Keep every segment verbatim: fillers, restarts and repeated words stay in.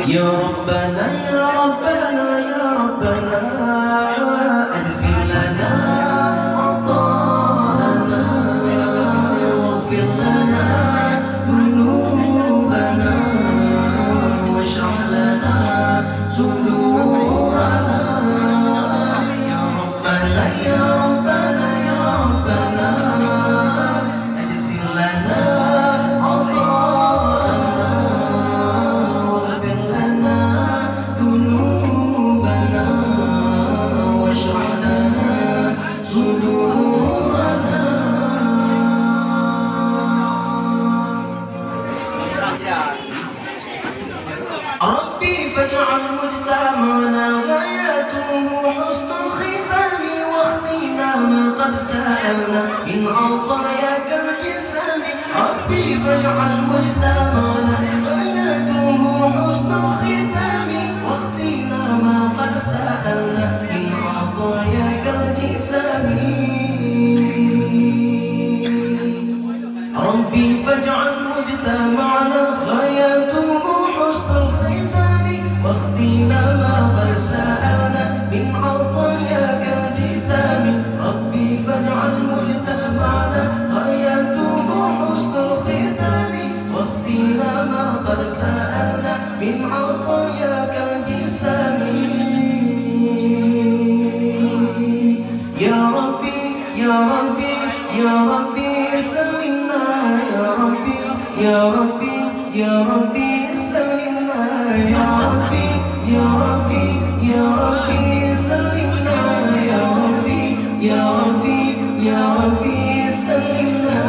يا ربنا، يا ربنا، يا ربنا، أجزل لنا عطاءنا، واغفر لنا ذنوبنا، واشرح لنا صدورنا. يا ربنا، يا ربنا، يا ربنا، أجزل لنا عطاءنا، واغفر لنا ذنوبنا، واشرح لنا صدورنا. ربي فاجعل مجتمعنا غايته حسن الختام، واختينا ما قد سألنا من عطاياك الجسام. ربي فاجعل مجتمعنا غايته حسن الختام، واختينا ما قد سألنا من عطاياك الجسام. ربي فاجعل مجتمعنا غايته حسن الختام، واختينا ما قد سألنا من عطاياك الجسام. ربي فاجعل مجتمعنا غايته حسن الختام، واختينا ما قد سألنا من عطاياك الجسام. يا ربي، يا ربي، يا ربي سلمنا، يا ربي، يا ربي، يا ربي سلمنا، يا ربي، يا ربي، يا ربي سلمنا، يا ربي، يا ربي، يا ربي سلمنا،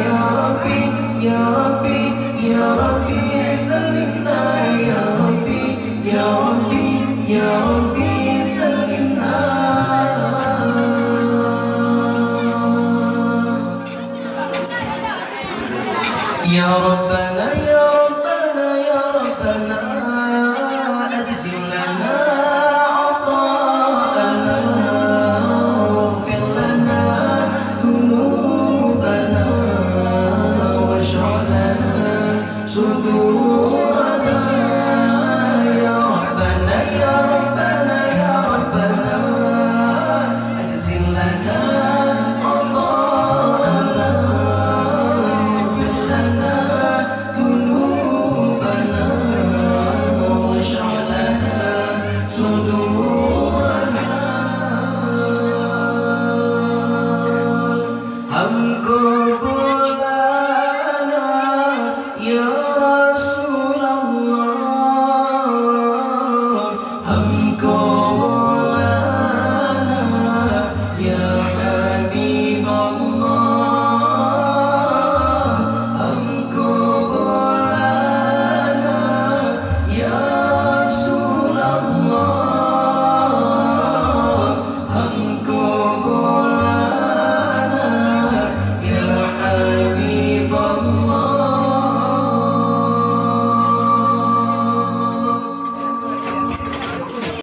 يا ربي، يا ربي، يا ربي سلمنا، يا ربي، يا ربي، يا ربي سلمنا. يا رب